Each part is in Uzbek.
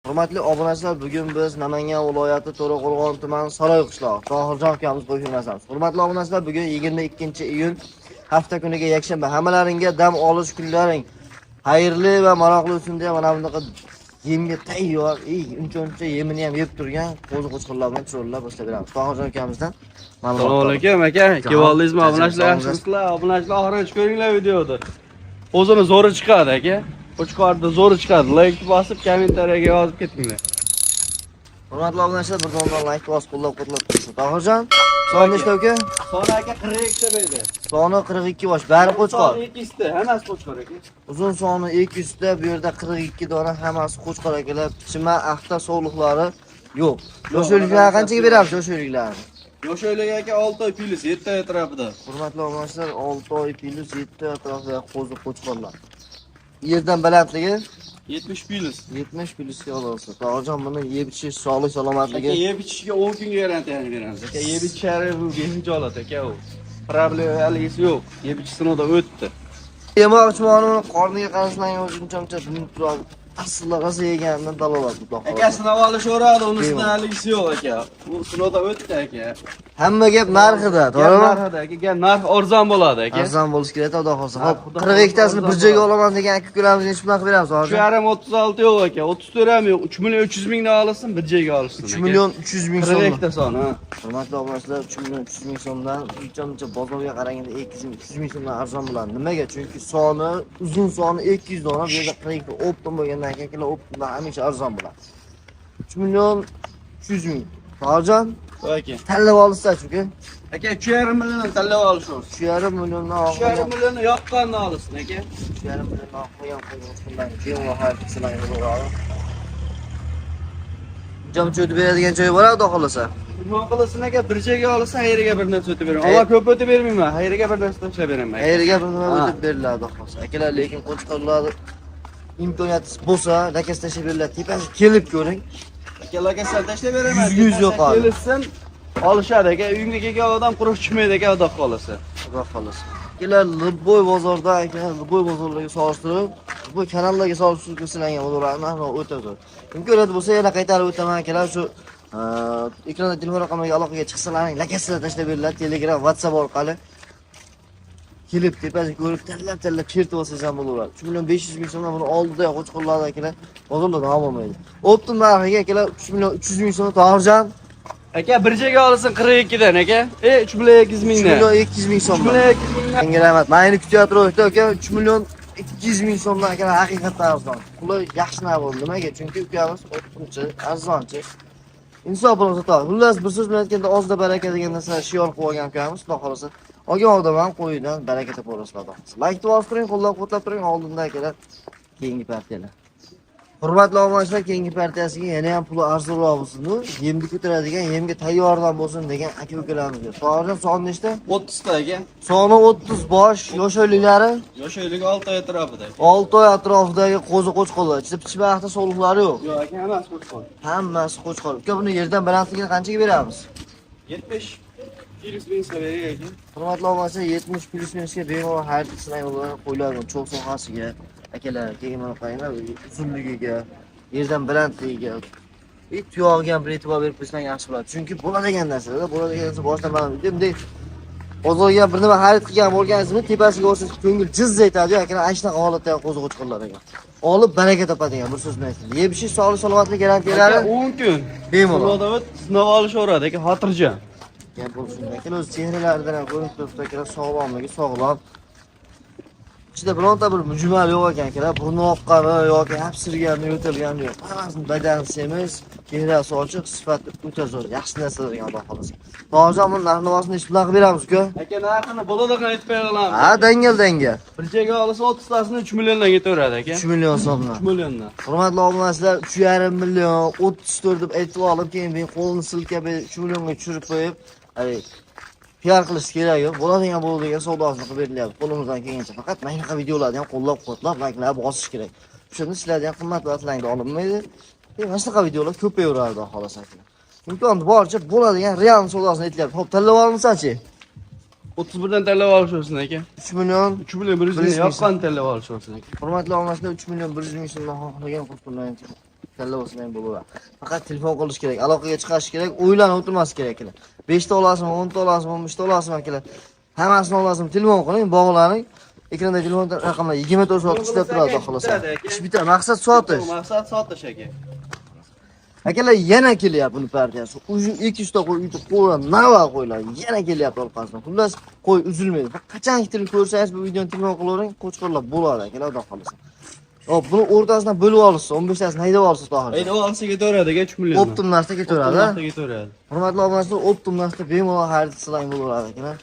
Hurmatli obunachilar, bugun biz Namangan viloyati To'raqo'rg'on tumani Saroy qishlog'i Tohirjon ukamiz qo'yilmasamiz. Hurmatli obunachilar, bugun 22-iyun hafta kuniga yakshanba. Hammalaringga dam olish kunlaring xayrli va maroqli o'tsin deya mana bunaqa yemga tayyor, uncha-uncha yemini ham yeb turgan qo'zi qo'chqorlar bilan chiroylab boshlab beramiz. Tohirjon ukamizdan ma'lumot. Assalomu alaykum aka. Kelib oldingizmi? Obunachilar, Sog'misizlar? yaxshimisizlar? Obunachilar, oxirigacha ko'ringlar videoni. O'zini zo'ri chiqadi aka. Qo'chqorni zo'ri chiqadi. Like bosib, kommentariyaga yozib ketinglar. Hurmatli obunachilar, bir dondan like bosib qo'llab-quvvatlab tursin. Tohirjon, son nechta uka? Soni aka 42 ta berdi. Soni 42 bosh, bari qo'chqor. Soni 200 ta, hammasi qo'chqor aka. Uzun soni 200 ta, bu yerda 42 dona, hammasi qo'chqor akalar. Pichma, axta sovliqlari yo'q. Yosh o'liklarni qanchaga beramiz yosh o'liklarni? Yosh o'lik aka 6 oy plyus 7 oy atrofida. Hurmatli obunachilar, 6 oy plyus 7 oy atrofida qo'zi qo'chqorlar. Yerdan balandligi 70 plyus. 70 plyusga olsa. Tohirjon, buni yeb ichish, sog'lik salomatligi. Aka, yeb ichishga 10 kunga garantiyani beramiz. Aka, yeb ichishlari bu behijolat aka u. Problemalisi yo'q. Yeb ichish sinovdan o'tdi. Yemoq ichmoqni qorniga qarasang o'zi uncha-muncha bilinib turadi. Aslida rosa yeganidan dalolat bu. Aka, sinov olishaveradi, unisidan Bemalol. haligisi yo'q aka. U sinovdan o'tdi aka. Hamma gap narxida, Gap to'g'rimi? narxida aka, gap narx arzon bo'ladi aka. Arzon bo'lishi kerak, xudo xohlasa. Narx Hop, xudo 42 tasini xohlasa bir joyga arzon. olaman degan aka ukalarimiz necha pul qilib beramiz Uch hozir? yarim 36 yo'q aka, 34 ham yo'q. 3 million 300 mingdan olsin, bir joyga olsin. 3 million 300 ming so'm. 42 ta son, ha. Hurmatli obunachilar, 3 million 300 ming so'mdan uncha-muncha bozorga qaraganda 200 ming, 300 ming so'mdan arzon bo'ladi. Nimaga? Chunki soni, uzun soni 200 dona, bu yerda 42 оптом bo'lgandan keyin akalar оптом dan hamisha arzon bo'ladi. 3 million 300 ming. Tohirjon, Aka. tanlab olsa chunki Aka, 3,5 milliondan tanlab olishsin. 3,5 milliondan 3,5 millionni yoqqanini olsin aka. 3,5 milliondan qo'ygan qo'ygan bemalol xarid qilsalaringiz bo'ladi. Uncha-muncha o'tib beradigan joyi bor, xudo xohlasa. Nima qilsin aka, bir joyga olsa xayriga bir narsa o'tib beraman. Ammo ko'p o'tib bermayman, xayriga bir narsa tashlab beraman aka. Xayriga bir nima Ha. o'tib beriladi, xudo xohlasa. Akalar, lekin qo'chqorlar imkoniyati bo'lsa, lakasi tashlab beriladi. Tepasi kelib ko'ring. Aka, lakasdan tashlab beraman. Yuz yuz yo'qoldi. Kelishsin, olishadi aka. Uyimga kelgan odam quruq chiqmaydi aka, xudo xohlasa. Xudo xohlasa. Akalar, любой bozorda, akalar, любой bozorlarga solishtirib, любой kanallarga solishtirib ko'rsalangan bozorlar narxi o'ta zo'r. Imkoniyati bo'lsa yana qaytarib o'taman akalar, shu ekranda telefon raqamiga aloqaga chiqsalaring, lakasida tashlab beriladi Telegram, WhatsApp orqali. Kelib tepasini ko'rib, tanlab tanlab chertib olsangiz ham bo'laveradi. 3 million 500 ming so'mdan buni oldida qo'chqorlarda akalar bozorlarda ham olmaydi. Оптом narxiga akalar 3 million 300 ming so'm, Tohirjon. Aka, bir joyga olsin 42 dan aka. E, 3 million 200 3 mingdan. million 200 ming 3 so'mdan. million 200 mingdan. Menga rahmat. Mana kutyapti aka, 3 million 200 ming so'mdan akalar haqiqatdan arzon. Puli yaxshi narx bo'ldi. Nimaga? Chunki ukamiz оптом chi, arzonchi. Insof bilan sotadi. Xullas, bir so'z bilan aytganda, ozda baraka degan narsani shior qilib olgan ukamiz, xudo xohlasa. Olgan odam ham qo'yidan baraka topaverasizlar, xudo xohlasa. Like bosib turing, qo'llab-quvvatlab turing, oldinda akalar keyingi partiyalar. Hurmatli obunachilar, keyingi partiyasiga yana ham puli arzonroq bo'lsin, yemni ko'taradigan, yemga tayyordan bo'lsin degan aka ukalarimizga. Tohirjon, son nechta? 30 ta aka. Soni 30 bosh, yosh o'liklari Yosh o'yligi 6 oy atrofida. 6 oy atrofidagi qo'zi qo'chqorlar. Ichida pichma axta sovliqlari yo'q. Yo'q aka, hammasi qo'chqor. Hammasi qo'chqor. Uka, buni yerdan balandligini qanchaga beramiz? 70 plyus minusga bering aka. Hurmatli obunachilar, 70 plyus minusga bemalol xarid qilsanglar bo'ladi, qo'ylar cho'g' sohasiga. Akalar, keyin mana qaranglar, uzunligiga, yerdan balandligiga. Tuyog'iga ham bir e'tibor berib qo'ysang yaxshi bo'ladi. Chunki bo'ladigan narsalar, bo'ladigan narsa boshdan mana bunday bozorga bir nima xarid qilgan bo'lganingizmi, tepasiga olsangiz ko'ngil jizz aytadi, akalar, ana shunaqa holatda qo'zi qo'chqorlar ekan. Olib baraka topadigan bir so'z bilan aytganda. Yeb ichish, sog'lik salomatlik garantiyalari Aka, 10 kun. bemalol. Sinovdan o't, sinov olishaveradi aka, xotirjam. Gap bo'lsin. Akalar, o'z chehralaridan ham ko'rinib turibdi, akalar, sog'lomligi sog'lom. Ichida bironta bir mujmal yo'q ekan akalar, burni oqqani yoki hapsirgani, yo'talgani yo'q. Hammasini badani semiz, chehrasi ochiq, sifati o'ta zo'r, yaxshi narsalar ekan, xudo xohlasa. Tohirjon, buni narx navosini nechi puldan qilib beramiz uka? Aka, narxini bo'ladigan aytib bera olamiz. Ha, dangal dangal. Bir joyga olsa 30 tasini 3 milliondan ketaveradi aka. 3 million so'mdan. 3 milliondan. Hurmatli obunachilar, 3,5 million, 34 deb aytib olib, keyin men qo'lini silkab 3 millionga tushirib qo'yib, haligi piar qilish kerak yo'q. Bo'ladigan bo'ladigan savdosini qilib berilyapti qo'limizdan kelgancha. Faqat mana shunaqa videolarni ham qo'llab-quvvatlab, layklar bosish kerak. O'shanda sizlarga ham qimmat vaqtlaringda olinmaydi. Mana shunaqa videolar ko'payaveradi, xudo xohlasa. Imkon boricha bo'ladigan real savdosini aytilyapti. Xo'p, tanlab olmasanchi? 31 dan tanlab olish olsin aka. 3 million 3 million 100 ming yoqqan tanlab olish olsin aka. Hurmatli obunachilar, 3 million 100 ming so'mdan xohlagan qo'chqorlarni tanlab olsalar ham bo'laveradi. Faqat telefon qilish kerak, aloqaga chiqish kerak, o'ylanib o'tirmaslik kerak akalar. 5 ta olasizmi, 10 ta olasizmi, 15 ta olasizmi akalar? Hammasini olasizmi, telefon qiling, bog'laning. Ekranda telefon raqamlar 24 soat ishlab turadi, xudo xohlasa. Ish bitadi, maqsad sotish. Maqsad sotish aka. Akalar yana kelyapti buni partiyasi. Уже 2-3 ta qo'y, uyda qo'ylar, nava qo'ylar. Yana kelyapti orqasidan. Xullas, qo'y uzilmaydi. Qachon kelib ko'rsangiz bu videoni telefon qilavering, qo'chqorlar bo'ladi akalar, xudo xohlasa. Hop, buni o'rtasidan bo'lib olishsa, 15 tasini haydab olsa to'g'ri. Haydab olsa ketaveradi aka 3 million. Оптом narsa ketaveradi. Narsa ketaveradi. Hurmatli obunachilar, оптом narsa bemalol xarid qilsanglar bo'laveradi akalar.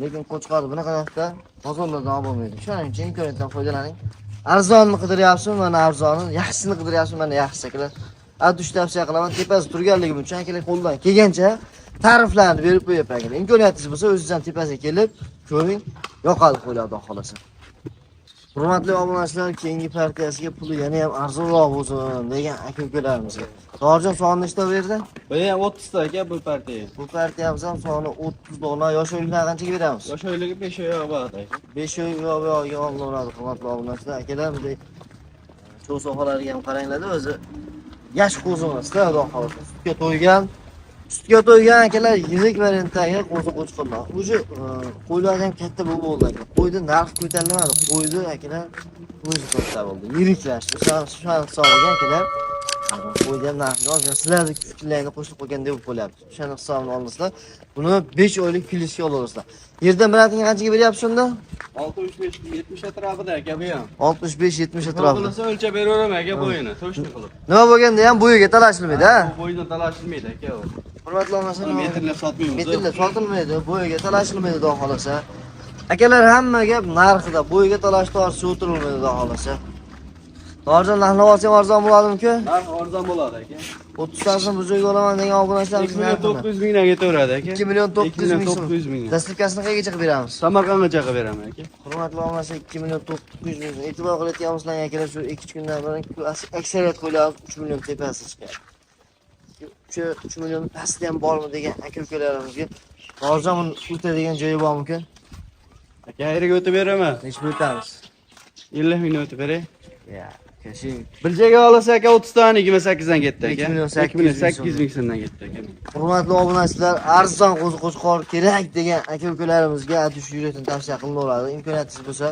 Lekin qo'chqor bunaqa narxda bozorlardan olib bo'lmaydi. Shuning uchun imkoniyatdan foydalaning. Arzonni qidiryapsizmi? Mana arzoni, yaxshisini qidiryapsizmi? Mana yaxshisi akalar. Adush tavsiya qilaman. Tepasi turganligim uchun akalar qo'ldan kelgancha ta'riflarni berib qo'yapman akalar. Imkoniyatingiz bo'lsa o'zingiz ham tepasiga kelib ko'ring, yoqadi qo'ylar xudo xohlasa. Hurmatli obunachilar, keyingi partiyasiga puli yana ham arzonroq bo'lsin degan aka ukalarimizga. Tohirjon soni nechta berdi? Bu ham 30 ta aka bu partiya. Bu partiyamiz ham soni 30 dona. Yosh o'yinlar qanchaga beramiz? Yosh oyligi 5 oy bor aka. 5 oy yo'q olinaveradi hurmatli obunachilar. Akalar, bunday cho'g' sohalariga ham qaranglarda o'zi yash qo'zi emasda, xudo xohlasa. Sutga to'ygan, sutga to'ygan akalar yirik variantdagi qo'zi qo'chqorlar. Уже qo'ylar ham katta bo'lib bo'ldi aka. Qo'yni narxi ko'tarilmadi. Qo'yni akalar o'zi katta bo'ldi. Yiriklashdi. O'sha hisobiga akalar qo'yni ham narxi ozgina sizlarni fikrlaringni qo'shib qo'ygan deb qo'yapti. O'shani hisobini olasizlar. Buni 5 oylik plyusga olasizlar. Yerdan biratinga qanchaga beryapsiz unda? 65 70 atrofida aka bu ham. 65-70 atrofida. Qilsa o'lchab beraveraman aka bo'yini, to'shni qilib. Nima bo'lganda ham bo'yiga talashilmaydi, ha? Bu bo'yidan talashilmaydi aka u. Hurmatli obunachilar, Metrlab sotmaymiz. Metrlab sotilmaydi, bo'yiga talashilmaydi xudo xohlasa. Akalar, hamma gap narxida, bo'yiga talash tortishib o'tirilmaydi xudo xohlasa. Tohirjon, narxni olsang arzon bo'ladimi-ku? Narx arzon bo'ladi aka. 30 tasini bu joyga olaman degan obunachilarimiz 2 million 900 mingdan ketaveradi aka. 2 million 900 ming so'm. 900 ming. Доставка sini qayergacha qilib beramiz? Samarqandgacha qilib beraman aka. Hurmatli obunachilar, 2 million 900 ming so'm. E'tibor qilayotgan bo'lsanglar akalar, shu 2-3 kundan beri aksariyat qo'ylar 3 million tepasi chiqyapti. 3 million pastda ham bormi degan aka ukalarimizga Tohirjon, buni o'tadigan joyi bormikan? Aka, ayriga o'tib beraman. Necha pul o'tamiz? 50 mingdan o'tib beray. Ya, kashi. Bir joyga olsa aka 30 tani 28 dan ketdi aka. 2 million 2 million 800 800 ming so'mdan ketdi aka. Hurmatli obunachilar, arzon qo'zi qo'chqor kerak degan aka ukalarimizga adush yurakdan tavsiya qilinaveradi. Imkoniyatingiz bo'lsa,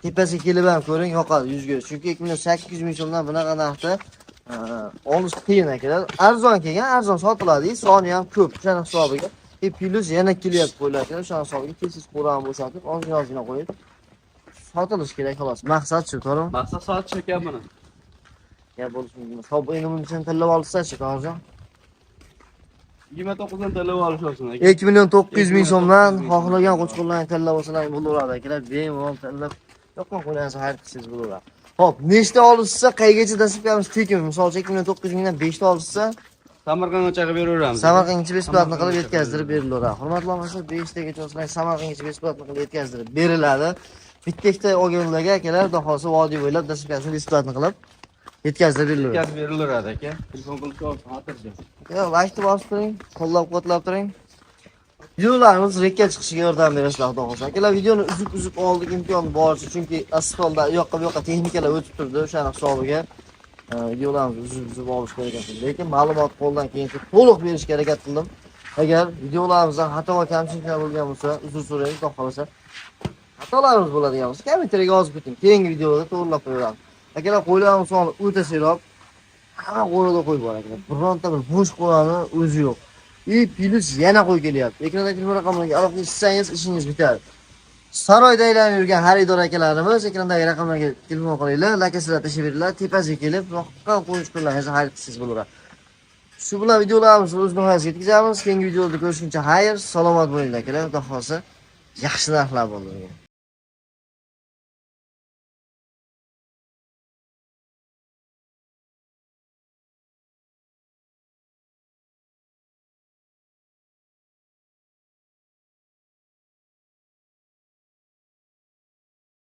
tepasiga kelib ham ko'ring, yoqadi yuzga. Chunki 2 million 800 ming so'mdan bunaqa narxda olish qiyin akalar. Arzon kelgan, arzon sotiladi, soni ham ko'p. O'shani hisobiga. Plyus yana kelyapti qo'ylar akalar. O'shani hisobiga tez-tez qo'rani bo'shatib, ozgina-ozgina qo'yib sotilish kerak xolos. Maqsad shu, to'g'rimi? Maqsad sotish aka buni. Ya bo'lishi mumkin. Hop, endi buni sen tanlab olsa-chi, Tohirjon? 29 dan tanlab olish olsin aka. 2 million 900 ming so'mdan xohlagan qo'chqorlarni tanlab olsalar bo'laveradi akalar. Bemalol tanlab yoqqan qo'ylarni xarid qilsangiz bo'laveradi. Xo'p, nechta olishsa qaygacha доставка miz tekin? Misol uchun 2 million 900 mingdan 5 ta olishsa Samarqandgacha qilib beraveramiz. Samarqandgacha бесплатно qilib yetkazdirib berilaveradi. Hurmatli obunachilar, 5 tagacha olsalar Samarqandgacha бесплатно qilib yetkazdirib beriladi. Bitta ikkita olganlarga akalar xudo xohlasa vodiy bo'ylab доставка sini бесплатно qilib yetkazdirib berilaveradi. Yetkazib berilaveradi aka. Telefon qilib olsin, xotirjam. Yo, laykni bosib turing, qo'llab-quvvatlab turing. Videolarimiz рек ka chiqishiga yordam berasizlar xudo xohlasa. Akalar, videoni uzib-uzib oldik imkon boricha, chunki asfaltda u yoqqa bu yoqqa texnikalar o'tib turdi, o'shani hisobiga videolarimizni uzib-uzib olishga harakat qildim. Lekin ma'lumot qo'ldan kelgancha to'liq berishga harakat qildim. Agar videolarimizdan xato va kamchiliklar bo'lgan bo'lsa, uzr so'raymiz, xudo xohlasa. Xatolarimiz bo'ladigan bo'lsa, kommentariyaga yozib keting. Keyingi videolarda to'g'rilab qo'yaveramiz. Akalar, qo'ylarimiz soni o'ta serob. Hamma qo'lida qo'y bor akalar. Bironta bir bo'sh qo'lani o'zi yo'q. И plyus yana qo'y kelyapti. Ekrandagi telefon raqamlariga aloqa qilsangiz ishingiz bitadi. Saroyda aylanib yurgan xaridor akalarimiz ekrandagi raqamlarga telefon qilinglar, локация lar tashlab beringlar, tepasiga kelib, yoqqan qo'y-qo'chqorlaringizni xarid qilsangiz bo'laveradi. Shu bilan videolarimizni o'z nihoyasiga yetkazamiz. Keyingi videoda ko'rishguncha xayr, salomat bo'linglar akalar. Xudo xohlasa yaxshi narxlar bo'ldi.